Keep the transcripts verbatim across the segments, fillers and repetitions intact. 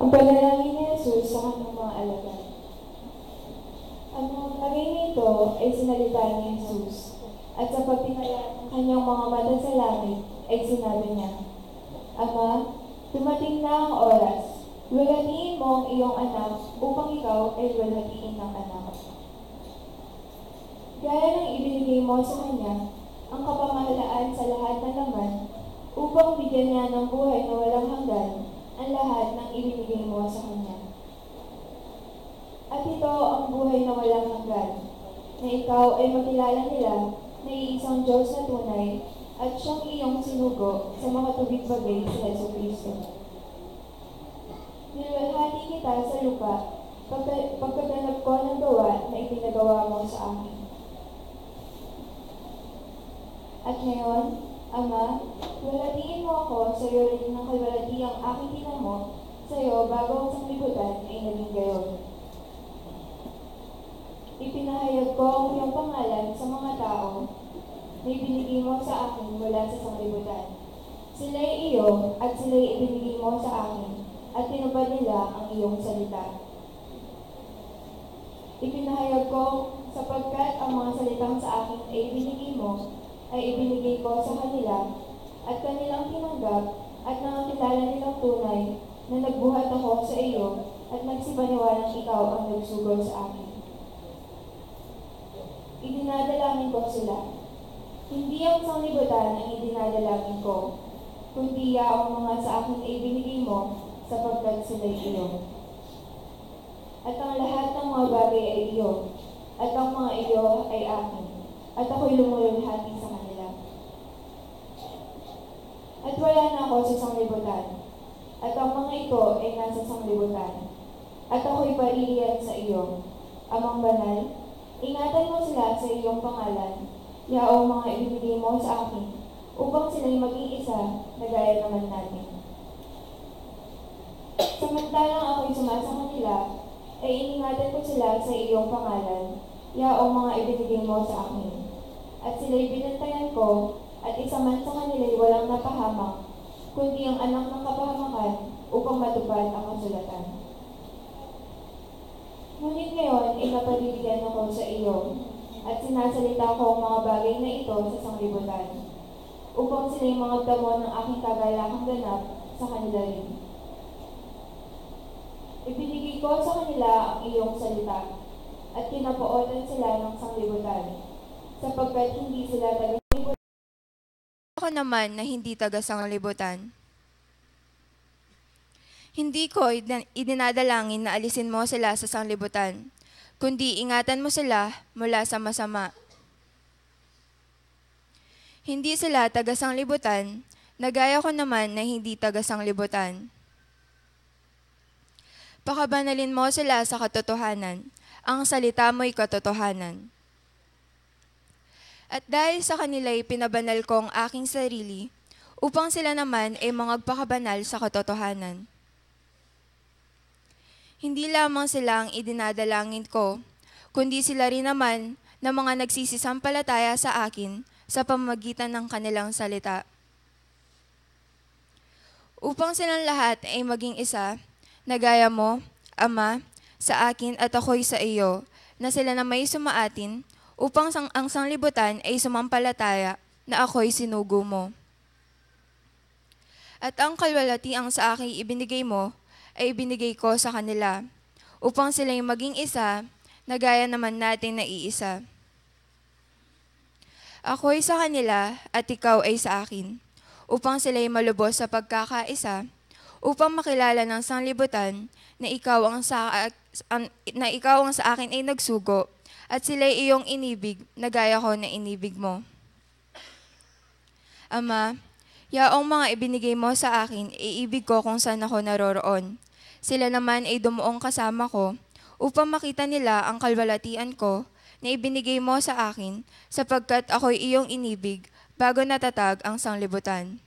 Ang panalangin ni Jesus sa kanyang mga alagad. Ang mga bagay na ito ay sinalita ni Jesus, at sa pagtingala ng kanyang mga mata sa langit ay sinabi niya, "Ama, dumating na ang oras. Luwalhatiin mo ang iyong anak upang ikaw ay luwalhatiin ng anak." Gaya ng ibinigay mo sa kanya ang kapamahalaan sa lahat ng laman, upang bigyan niya ng buhay na walang hanggan ang lahat ng ibinigay mo sa kanya. At ito ang buhay na walang hanggan, na ikaw ay makilala nila na iisang Diyos na tunay at siyang iyong sinugo sa makatuwid bagay, si Jesucristo. Niluwalhati kita sa lupa, pagka-, pagkaganap ko ng gawa na ipinagawa mo sa akin. At ngayon, Ama, luwalhatiin mo ako sa iyo rin ng kalwalhatiang aking tinamo sa iyo bago ang sanglibutan ay naging gayon. Ipinahayag ko ang iyong pangalan sa mga tao na ibinigay mo sa akin mula sa sanglibutan. Sila'y iyo at sila'y ibinigay mo sa akin, at tinupad nila ang iyong salita. Ipinahayag ko, sapagkat ang mga salitang sa akin ay ibinigay mo, ay ibinigay ko sa kanila, at kanilang tinanggap, at nangakilala nilang tunay na nagbuhat ako sa iyo, at nagsipaniwalang ikaw ang nagsugo sa akin. Idinadalangin ko sila. Hindi ang sanglibutan ang idinadalangin ko, kundi yaong mga sa akin ay ibinigay mo, sapagkat sila'y iyo. At ang lahat ng mga bagay ay iyo, at ang mga iyo ay akin, at ako'y lumuluwalhati sa kanila. At wala na ako sa sanglibutan, at ang mga ito ay nasa sanglibutan, at ako'y paririyan sa iyo. Amang Banal, ingatan mo sila sa iyong pangalan, yaong mga ibinigay mo sa akin, upang sila'y maging isa na gaya naman natin. Samantalang ako'y suma sa kanila, ay iningatan ko sila sa iyong pangalan, yaong mga ibinigay mo sa akin. At sila'y binantayan ko, at isa man sa kanila'y walang napahamak, kundi ang anak ng kapahamakan, upang matupad ang kasulatan. Ngunit ngayon ay napabibigyan ako sa iyo, at sinasalita ko ang mga bagay na ito sa sanglibutan, upang sila'y mangamdam ng aking kagalakang ganap sa kanila rin. Ibinigay ko sa kanila ang iyong salita, at kinapootan sila ng sanglibutan, sapagkat hindi sila taga-sanglibutan. Ako naman na hindi taga-sanglibutan. Hindi ko idin-, idinadalangin na alisin mo sila sa sanglibutan, kundi ingatan mo sila mula sa masama. Hindi sila taga-sanglibutan, na gaya ko naman na hindi taga-sanglibutan. Pakabanalin mo sila sa katotohanan. Ang salita mo'y katotohanan. At dahil sa kanila'y pinabanal ko ang aking sarili, upang sila naman ay mangagpakabanal sa katotohanan. Hindi lamang sila ang idinadalangin ko, kundi sila rin naman na mga nagsisisampalataya sa akin sa pamamagitan ng kanilang salita. Upang silang lahat ay maging isa, na gaya mo, Ama, sa akin at ako'y sa iyo, na sila na may sumaatin, upang sang-, ang sanglibutan ay sumampalataya na ako'y sinugo mo. At ang kalwalatiang sa akin ibinigay mo, ay ibinigay ko sa kanila, upang sila'y maging isa, na gaya naman nating naiisa. Ako'y sa kanila, at ikaw ay sa akin, upang sila'y malubos sa pagkakaisa, upang makilala ng sanglibutan na ikaw ang sa, ang, na ikaw ang sa akin ay nagsugo, at sila'y iyong inibig, na gaya ko na inibig mo. Ama, yaong mga ibinigay mo sa akin, iibig ko kung saan ako naroroon. Sila naman ay dumuong kasama ko, upang makita nila ang kalwalatian ko na ibinigay mo sa akin, sapagkat ako'y iyong inibig bago natatag ang sanglibutan.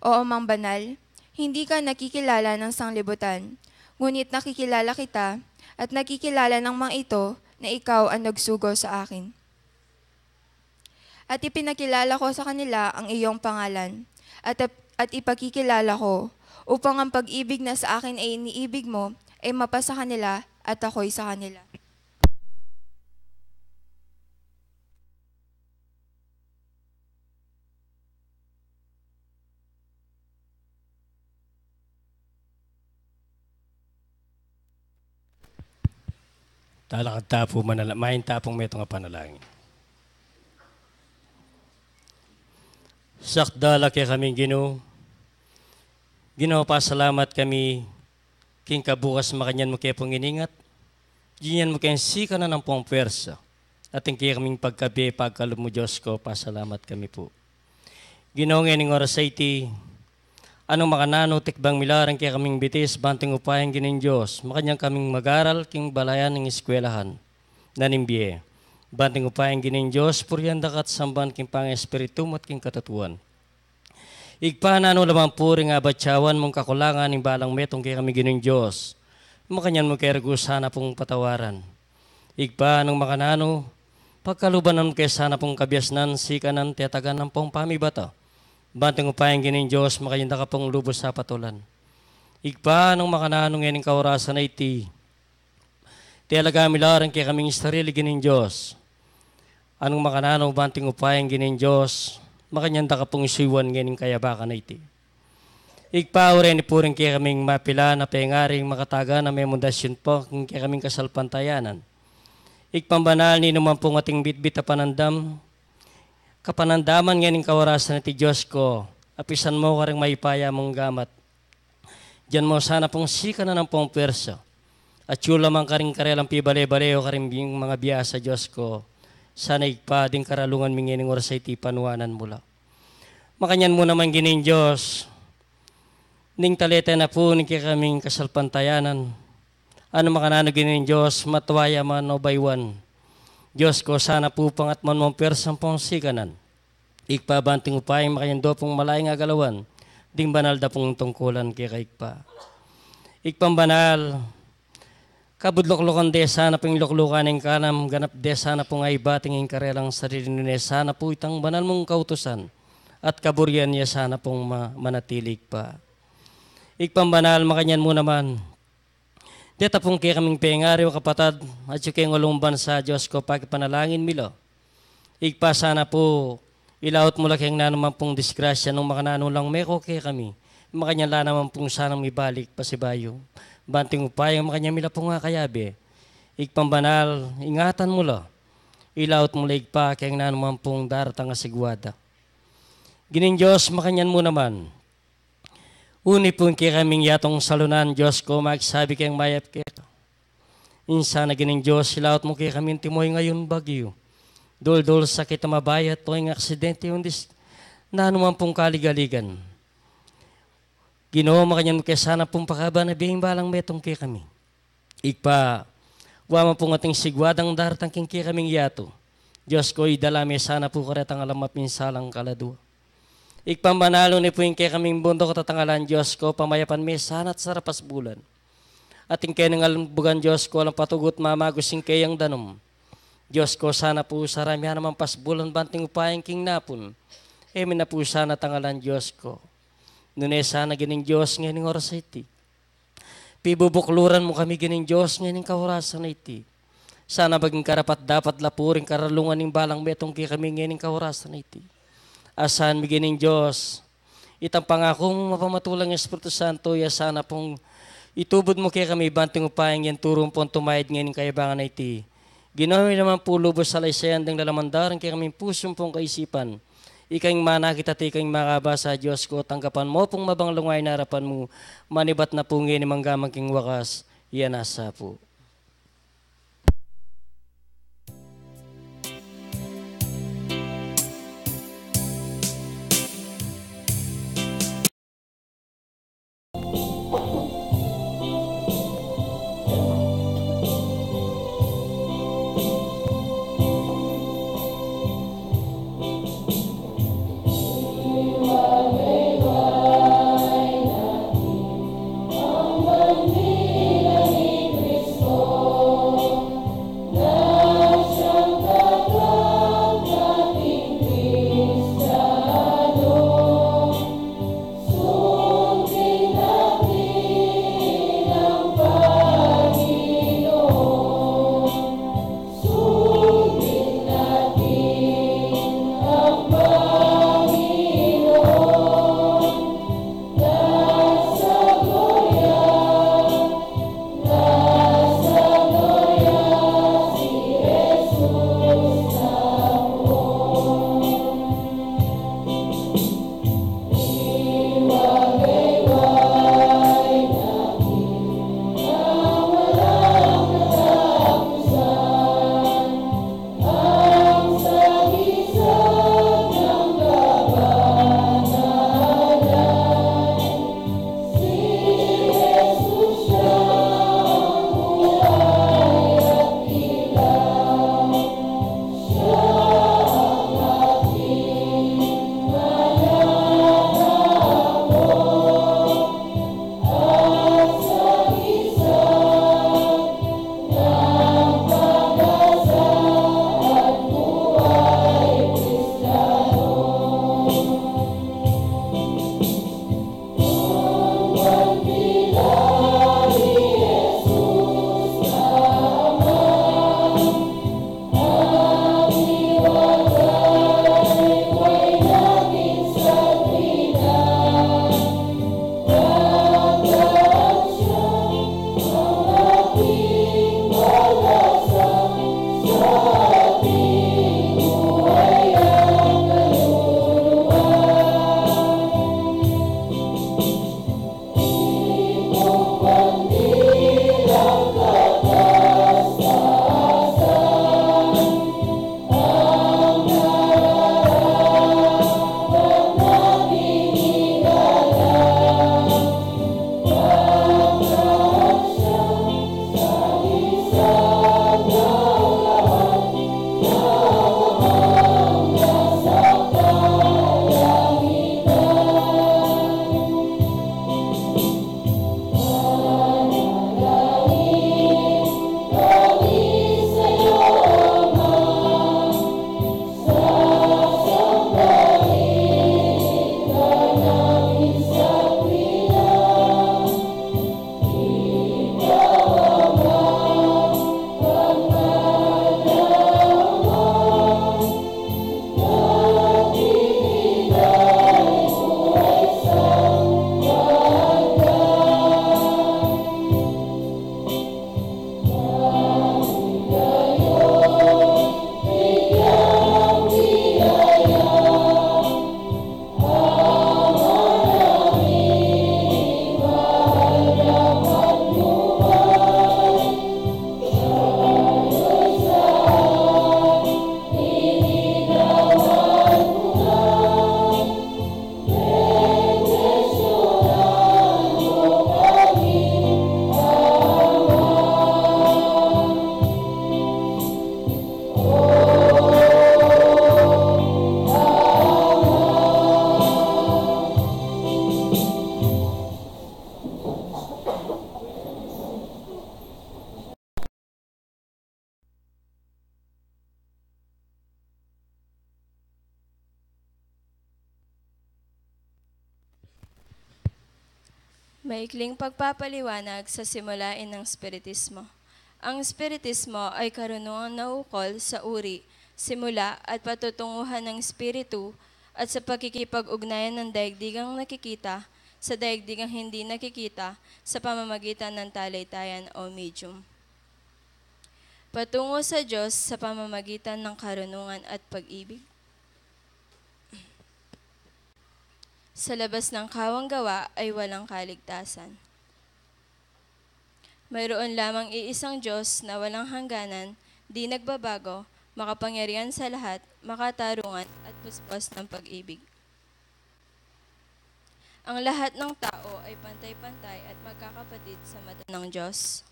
O Amang Banal, hindi ka nakikilala ng sanglibutan, ngunit nakikilala kita, at nakikilala ng mga ito na ikaw ang nagsugo sa akin. At ipinakilala ko sa kanila ang iyong pangalan, at, at ipakikilala ko upang ang pag-ibig na sa akin ay iniibig mo ay mapasa kanila at ako'y sa kanila. Talakad ta pu manala-, mayan ta pung metung a panalangin. Sakdal a kekaming Ginu, Ginu, pasalamat kami king kabukas makanyan mu ke pung iningat, dinyan mu keng sikanan ampong pwersa, at ing kekaming pagkabie pagkalub mu, Dios ko, pasalamat kami pu. Ginu, ngening oras a iti, anung makananu tikbang mi la reng kekaming bitis, banting upayang Ginung Dios, makanyan kaming mag-aral king balayan ning eskwelahan na ning bie. Banting upayang Ginung Dios, purian da ka at samban king pang-espiritu mu at king katutuan. Ibpa, nanu la man pu ring abatyawan mung kakulangan ning balang metung kekami Ginung Dios, makanyan mu ke rugu sana pung patawaran. Ibpa, nung makananu, pagkaluban mu ke sana pung kabiasnan, sikanan, tetagan ampong pamibata. Banting upayang Ginung Dios, makanyan da ka pung lubus a patulan. Ibpa, nung makananu ngening kaurasan a iti, telaga mi la reng kekaming sarili Ginung Dios. Anung makananu, banting upayang Ginung Dios, makanyan da ka pung suyuan ngening kayabakan a iti. Ibpa, uren pu reng kekaming mapilan a pengaring makatagan a memundasyun pu king kekaming kasalpantayanan. Ibpang banal, ninuman pung ating bitbit a panandam, kapanandaman ngening kaurasan a iti, Dios ko, apisan mu karing mayupaya mung gamat. Dinan mu sana pung sikanan ampong pwersa. Atyu la man karing karelang pibale-bale o karing bing-, mga biasa, Dios ko. Sana Ibpa, ding karalungan mi ngening oras a iti panuanan mu la. Makanyan mu naman Ginung Dios, ning talete na pu ning kekaming kasalpantayanan. Anung makananu Ginung Dios, matua ya man o bayuan, Dios ko, sana pu pangatman mung pwersa ampong sikanan. Ibpa, banting upayang makanyan da pung malayung agalawan ding banal da pung tungkulan keka Ibpa. Ibpang banal, kabud luklukan de sana pung luklukan ning kanam, ganap de sana pung aibati ing karelang sarili, nune sana pu itang banal mung kautusan at kaburian ya sana pung ma-, manatili Ibpa. Ibpang banal, makanyan mu naman deta pung kekaming pengari o kapatad, atyu keng walung bansa, Dios ko, pakipanalangin mi la. Ibpa, sana pu ilaut mu la keng nanuman pung disgrasya nung makananu lang meko kekami. Makanyan la naman pung sanang mibalik pasibayu. Banting upayang makanyan mi la pung akayabe. Ibpang banal, ingatan mu la. Ilaut mu la Ibpa keng nanuman pung daratang a sigwada. Ginung Dios, makanyan mu naman. Uni pu ing kekaming yatung salunan, Dios ko, magsabi keng mayap keka. Ing sana Ginung Dios, ilaut mu kekaming timoy ngayun bagyu, duldul, sakit a mabayat, o ing aksidente, o ing dis-, nanuman pung kaligaligan. Ginu, makanyan mu ke sana pung pakaban a bie ing balang metung kekami. Ibpa, wa man pung ating sigwadang daratang king kekaming yatu, Dios ko, idala me sana pu karetang alang mapinsalang kaladua. Ibpang banal, uni pu ing kekaming bunduk a tatangalan, Dios ko, pamayapan me sana at sara pasbulan. At ing kayang albugan, Dios ko, alang patugut mamagus ing kayang danum. Dios ko, sana pu saramian naman pasbulan banting upayang king napun. E mi na pu sana tangalan, Dios ko. Nune sana Ginung Dios, ngening oras a iti, pibubukluran mu kami Ginung Dios ngening kaurasan a iti. Sana maging karapat-dapat la pu ring karalungan ning balang metung kekami ngening kaurasan a iti. Asahan mi Ginung Dios, itang pangaku mung mapamatulang Espiritu Santo, ya sana pung itubud mu kekami banting upayang yang turu pung tumayad ngening kayabangan a iti. Ginu, naman pu lubus a salaysayun ding lalaman da ring kekaming pusu ampong kaisipan. Ika ing manakit at ika ing makabasa, Dios ko, tanggapan mu pung mabanglung a ing arapan mu, manibat na pu ngeni mangga man king wakas, iya nasa pu. Maikling pagpapaliwanag sa simulain ng Espiritismo. Ang Espiritismo ay karunungang naukol sa uri, simula at patutunguhan ng Espiritu at sa pakikipag-ugnayan ng daigdigang nakikita sa daigdigang hindi nakikita sa pamamagitan ng talitayan o medium. Patungo sa Diyos sa pamamagitan ng karunungan at pag-ibig. Sa labas ng kawang gawa ay walang kaligtasan. Mayroon lamang iisang Diyos na walang hangganan, di nagbabago, makapangyarihan sa lahat, makatarungan, at puspos ng pag-ibig. Ang lahat ng tao ay pantay-pantay at magkakapatid sa mata ng Diyos.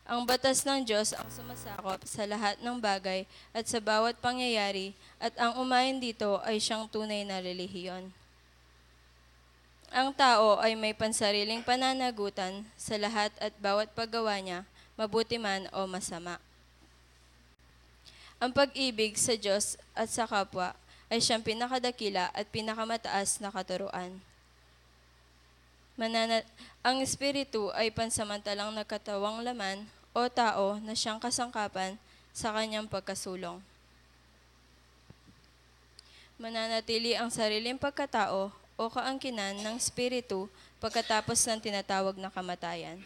Ang batas ng Diyos ang sumasakop sa lahat ng bagay at sa bawat pangyayari, at ang umayon dito ay siyang tunay na relihiyon. Ang tao ay may pansariling pananagutan sa lahat at bawat paggawa niya, mabuti man o masama. Ang pag-ibig sa Diyos at sa kapwa ay siyang pinakadakila at pinakamataas na katuruan. Manana-, ang Espiritu ay pansamantalang nagkatawang laman o tao na siyang kasangkapan sa kanyang pagkasulong. Mananatili ang sariling pagkatao o kaangkinan ng Espiritu pagkatapos ng tinatawag na kamatayan.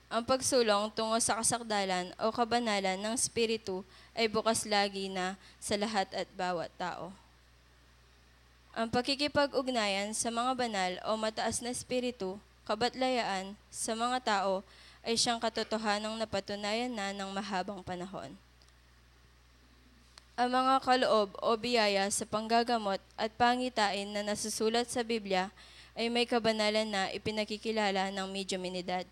Ang pagsulong tungo sa kasakdalan o kabanalan ng Espiritu ay bukas lagi na sa lahat at bawat tao. Ang pakikipag-ugnayan sa mga banal o mataas na espiritu, kabatlayaan sa mga tao ay siyang katotohanang napatunayan na ng mahabang panahon. Ang mga kaloob o biyaya sa panggagamot at pangitain na nasusulat sa Biblia ay may kabanalan na ipinakikilala ng mediuminidad.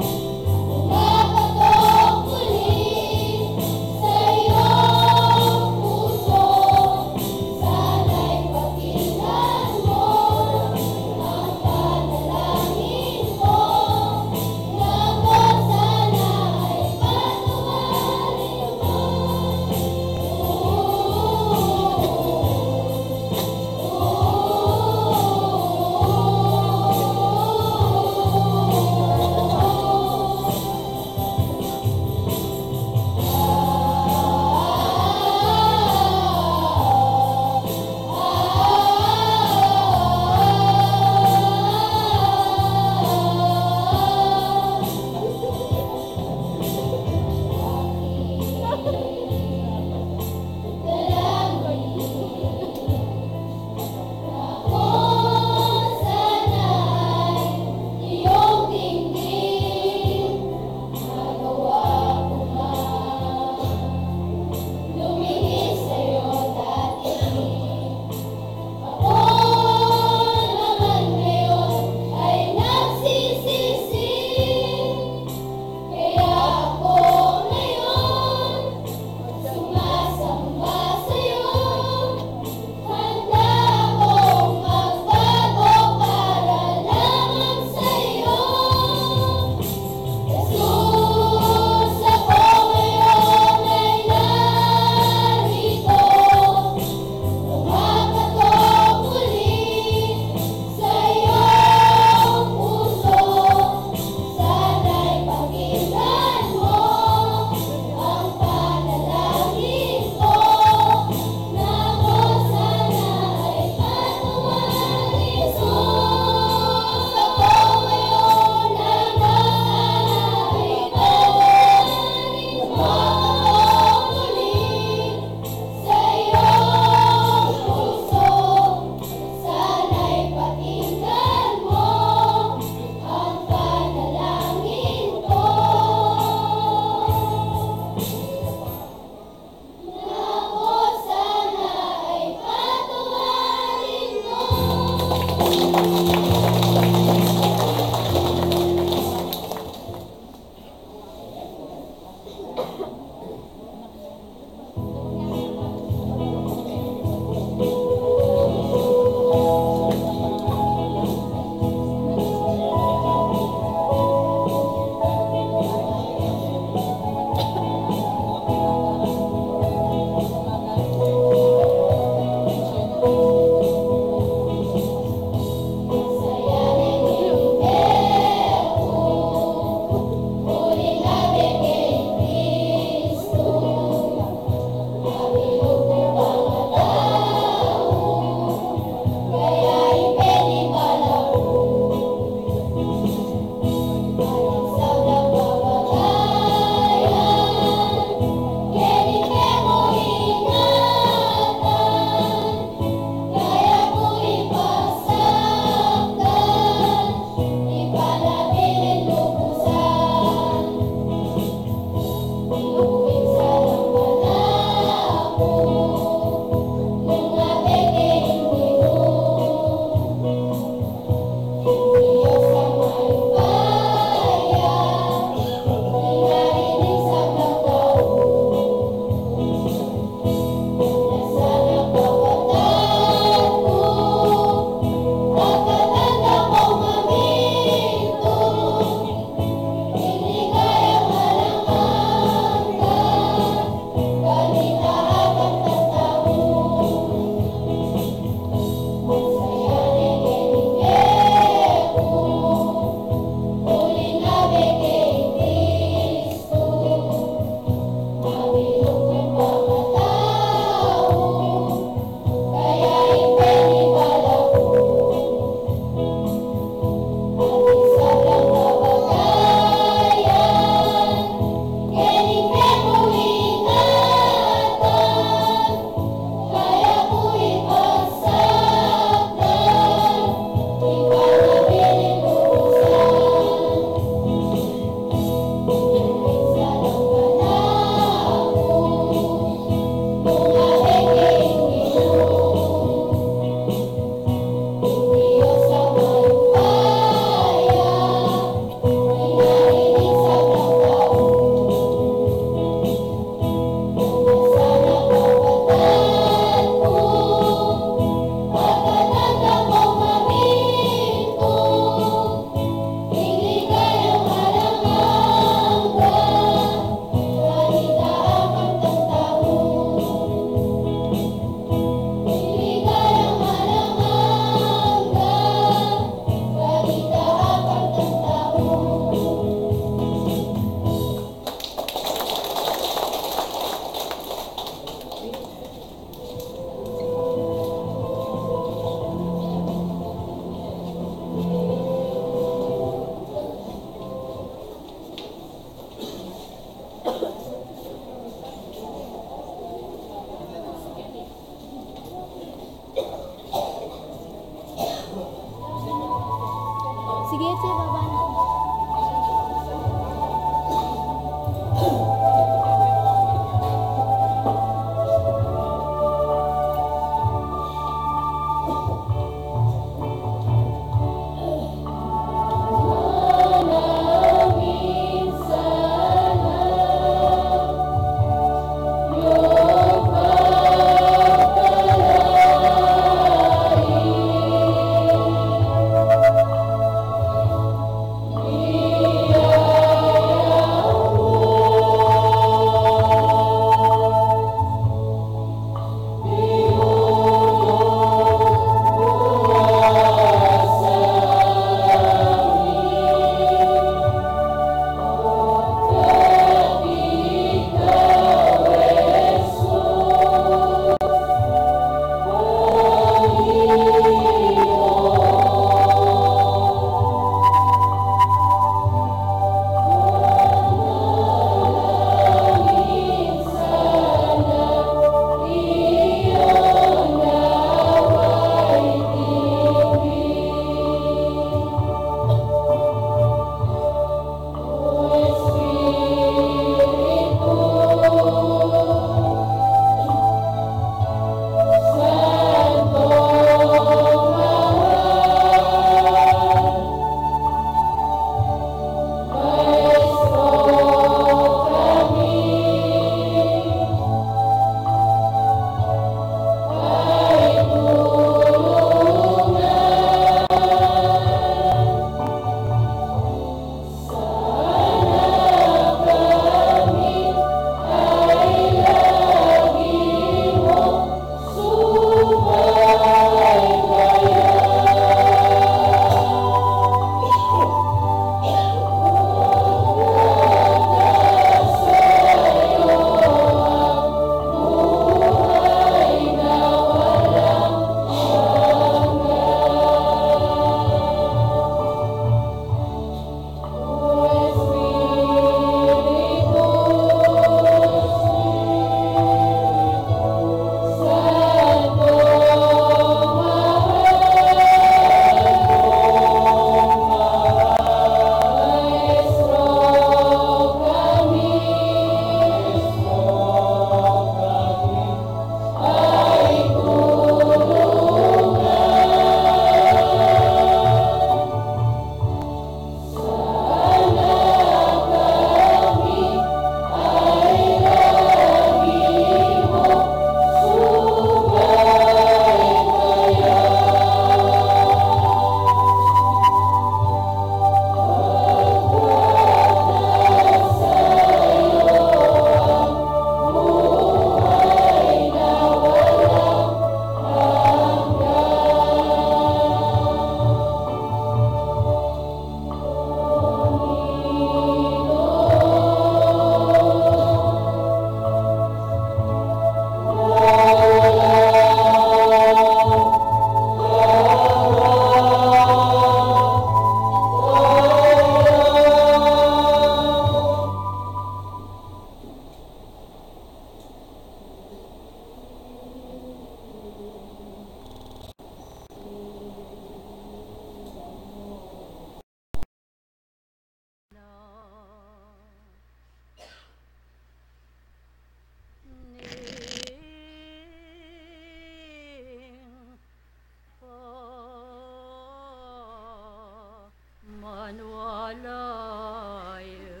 Layo.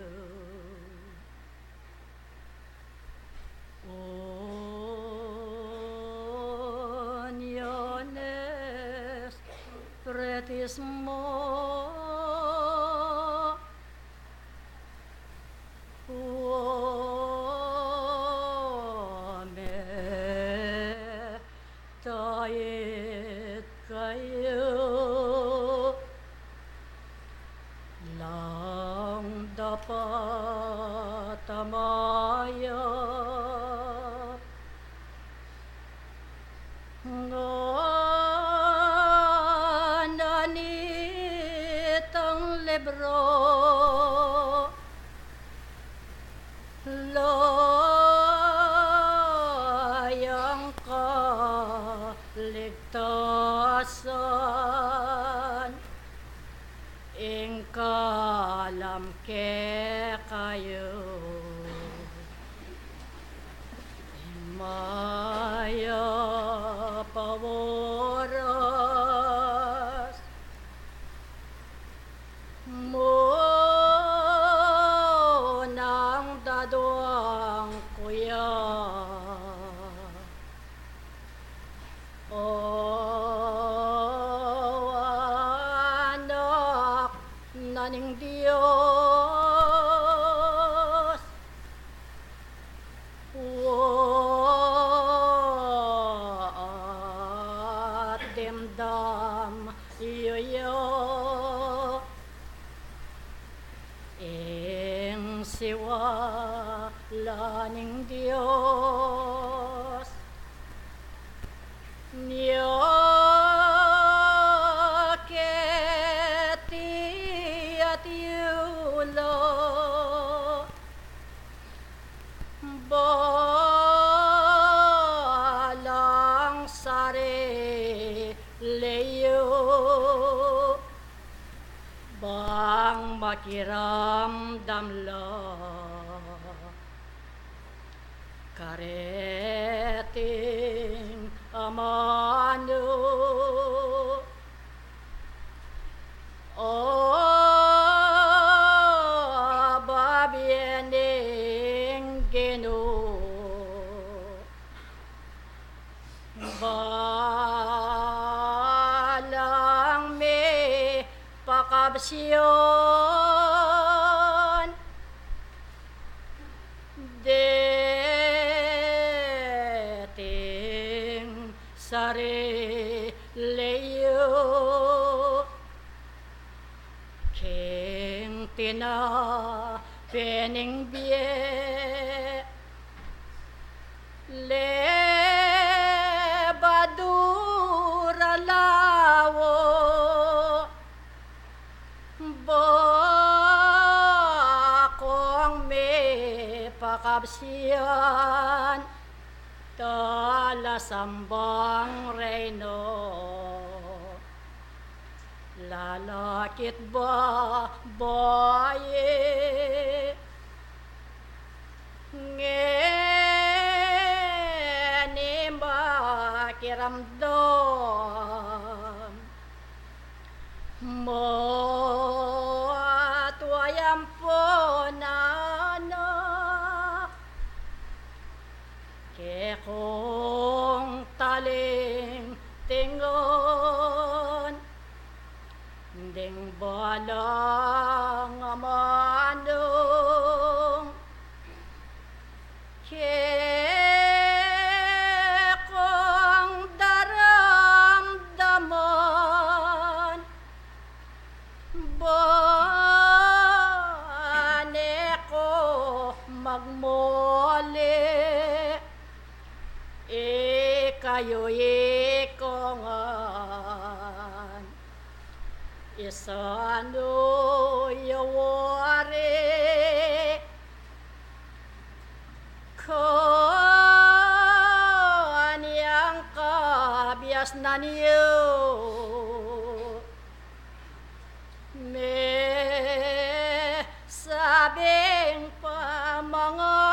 Uniones pretis mo. Wame tait kayu lang dapat a mayap. Ngana nitang libro, layang kaligtasan, ing kalam kekayu ing mayap a oras. Munang daduang ku ya, o Anak na ning Dios, wa at dimdam yu ya ing siwala ning Dios. Nia keti at yu la balang sarili yu, bang makiramdam la kareting amanu. O babie ning Ginu, balang mipakabsian deting sarili yu, king tinape ning bie, lebadura lawo, bakong mipakabsian, talasambang reyno, lalakit babai. Ngeni makiramdam mu at wayang punan na kekong talingtingan ding balang amanung kekong daramdaman. Bane ko magmole, ikayu ikongan, isanu ya wari kanyang kabiasnan yu. Mesabing pamangan,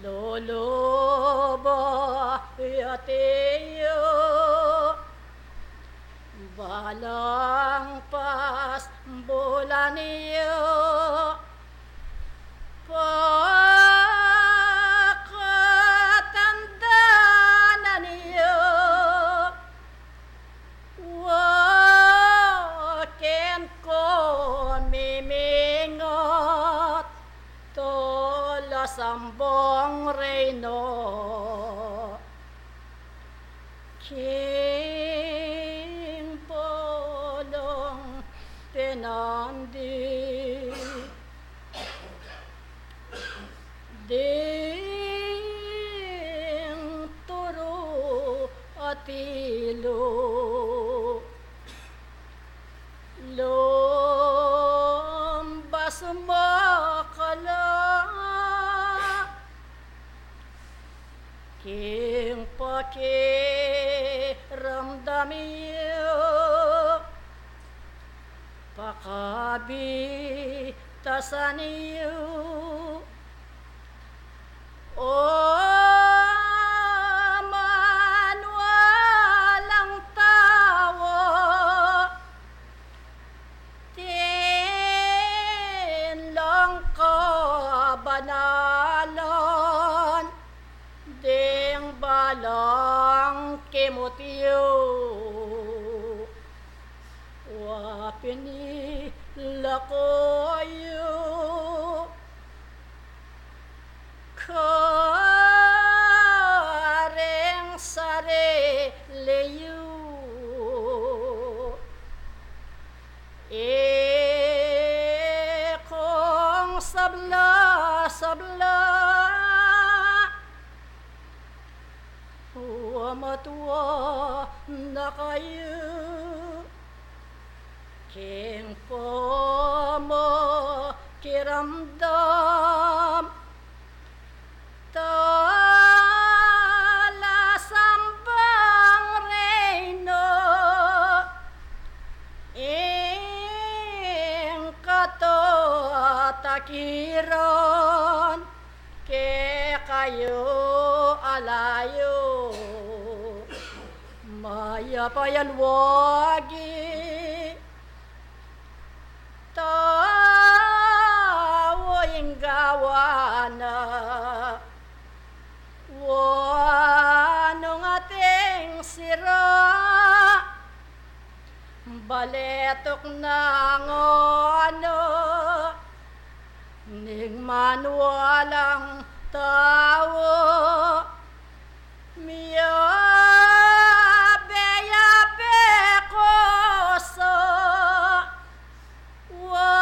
luluba ya tiyu, ba Alang pasbulan yu, pakatandanan yu, wa ken ko mimingat, tula Sambong Reyno. King Balong Pinandi, ding turu at ilu, lumbas makala. King pakiramdam yu, pakabitasan yu, o manualang tau, tinlong kabanalan, ding balang kimut yu, wa pinilako yu, kareng sarili yu. Ikong sabla-sabla, wa matua na kayu, king pamakiramdam, tula Sambong Reyno, ing katatakiran kekayu ala yu, mayap a yalwagi, tau ing gawa na, wa nung ating sira, baletuk na ngana ning manualang tau, miyabe-yabe ku sa, wa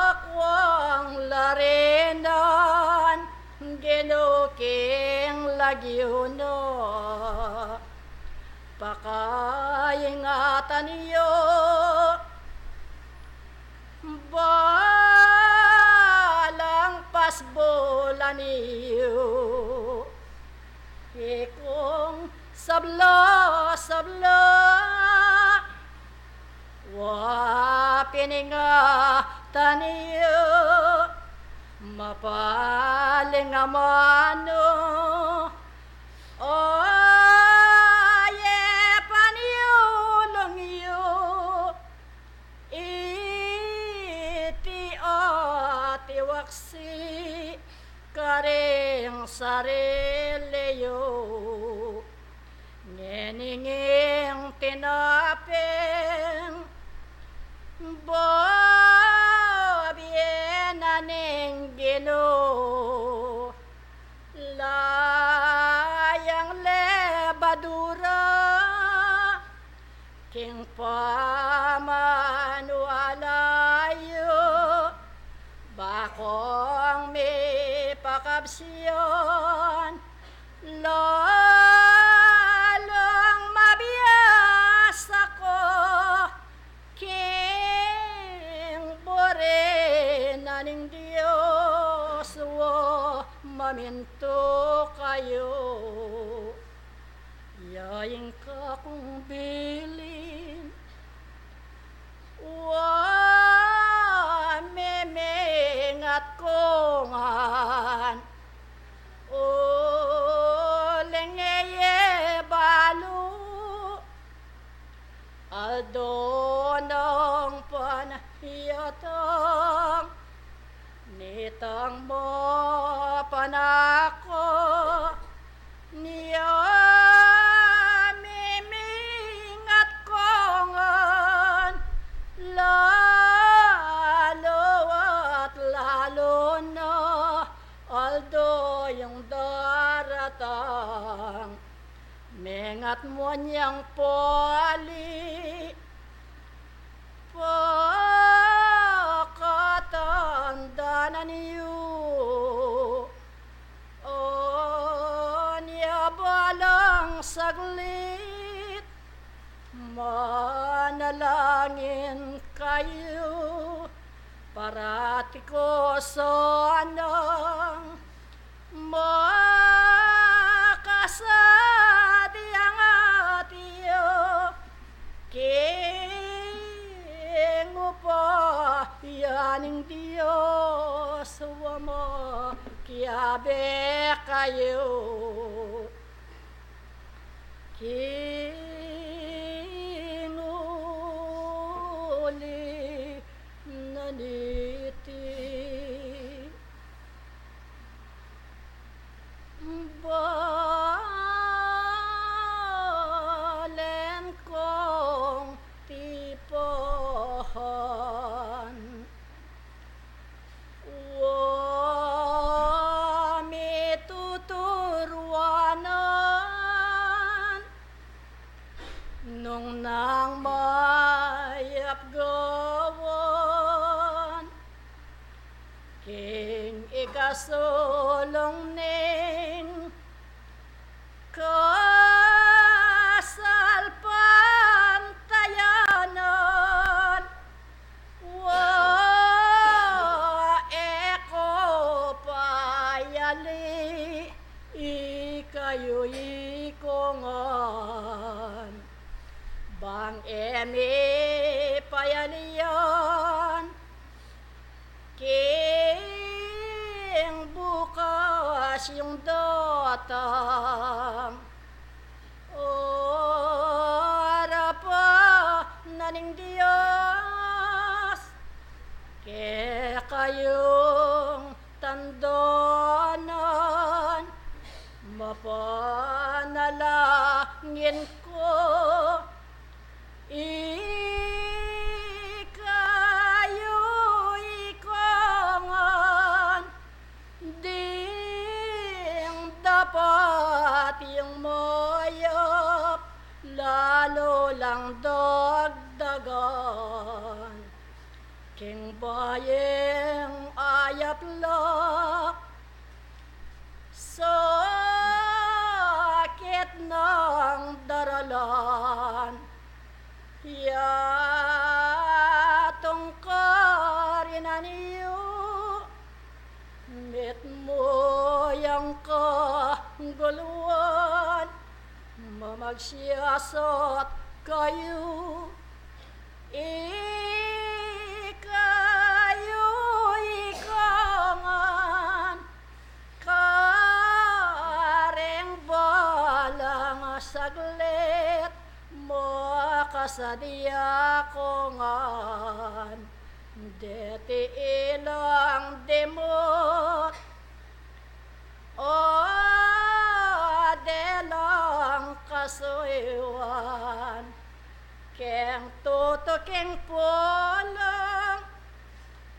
akwang larinan, Ginu, king lagyu na, pakaingatan yu, balang pasbulan yu, ikong sabla-sabla, wa piningatan yu, mapaling amanu, o ye panyulung yu, iti atiwaksi karing sarili yu. Ngening ing tinapeng, bibie na ning Ginu, layang lebadura, king pamanuala yu, ba kong mipakabsian, lalung mabiasa ku, king buri na ning Dios, wa mamintu kayu. Ya ing kakung bilin, wa mimingat ku ngan, uling e ye balu, At muan yang pali, pakatandanan yu, o nya balang saglit, manalangin kayu, parati ko sanang makasadyang atyu, king upaya ning Dios, wama kiabe kayu. King uli na niti, balen kong tipahan, wa mi tuturuanan, nung nang mayap gawan, king ikasulung ning kasalpantayanan, wa e ko payali ikayu ikongan, bang e mi payalian king bukas yung datang. O arapan na ning Dios, kekayung tandanan, mapanalangin ku, ikayu ikongan, ding dapat ing mayap lalu lang dagdagan. King bayung ayap la, sakit nang daralan, yatung karinan yu, mitmu yang kaguluan, mamagsiyasat kayu, ikayu ikongan, karing balang saglit, makasadya kongan, deti ilang dimut, o delang kasuyuan, keng tutu king pulung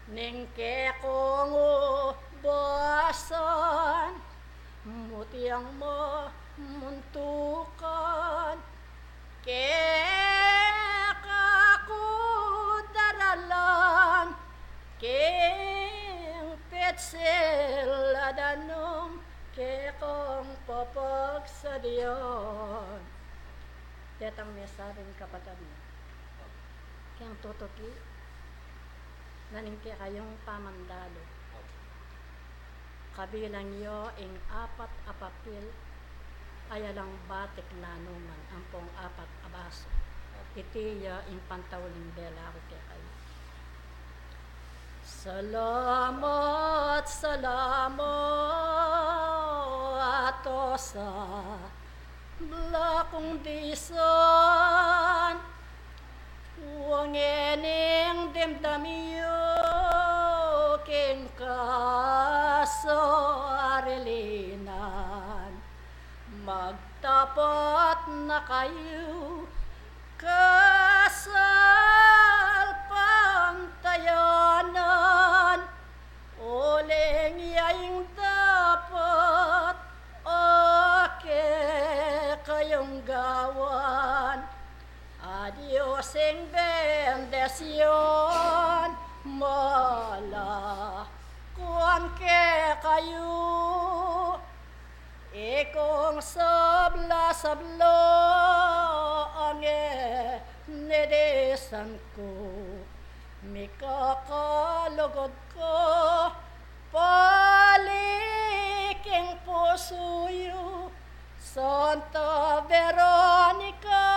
ning kekong ubasan, mutyang mamuntukan, keka ku daralan, king pitsil a danum kekong papagsadyan. Detang mesabi ning kapatad mi. Keng tutuki na ning kekayung pamandalu, kabilang yu ing apat a papil a yalang batik nanuman ampong apat a basu. Iti ya ing pantauling bela ku kekayu. Salamat, salamat, o sa bla kung disan, wa ngening dimdam yu king kasarilinan. Magtapat na kayu, kasalpantayanan, uling ya ing dapat a kekayung gawan. bendisyun mu la kuan kekayu. Ikong sabla-sabla ang inidisan ku, mikakalugud ku pali king pusu yu, Santa Veronica,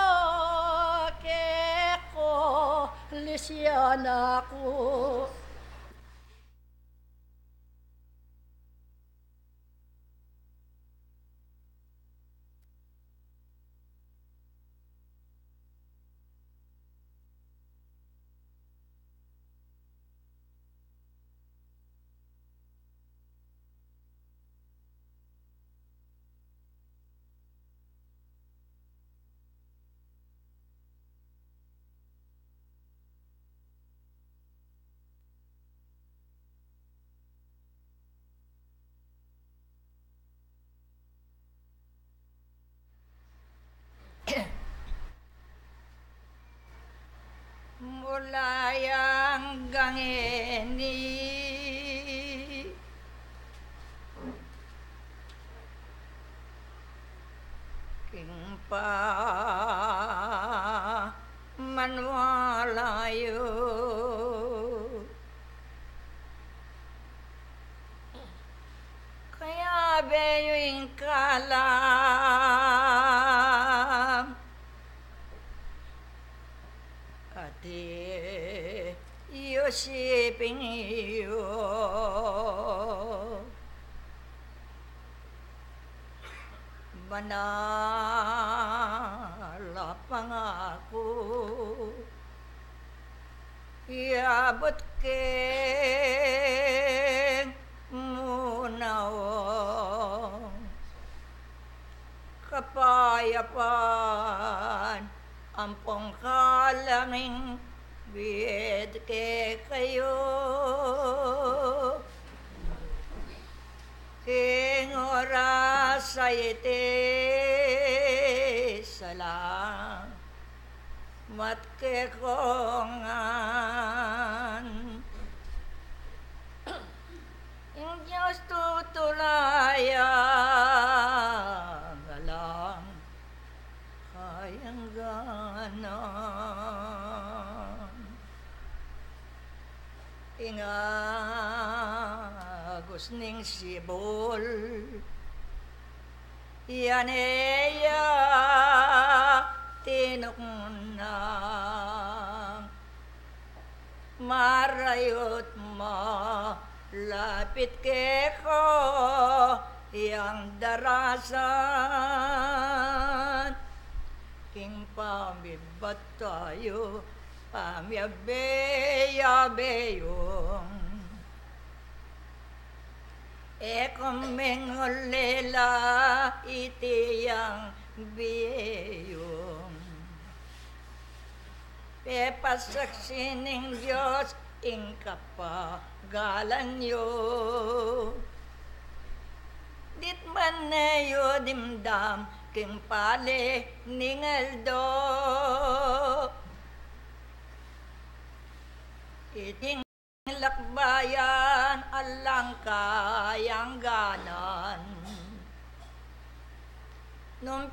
keko Lisiana ku. Mula yang gangeni king pamanwala yu. Kayabe yu ing kalam, ati yu siping yu. Banal a pangaku, iabut king munawa, kapayapan ampong kalaming bie kekayu. King oras a iti, salamat keka ngan. Ing Dios tutulayan alang kayangganan. Ing agus ning sibul, yan e ya tinuknang. Marayu't malapit keka yang darasan king pamibat tayu, pamiabe-abe yung e ku mengulila iti yang bie yung pepasaksi ning Dios ing kapagalan yu. Dit man ne yu dimdam king pali ning aldo, iting lakbayan alang kayangganan. Nung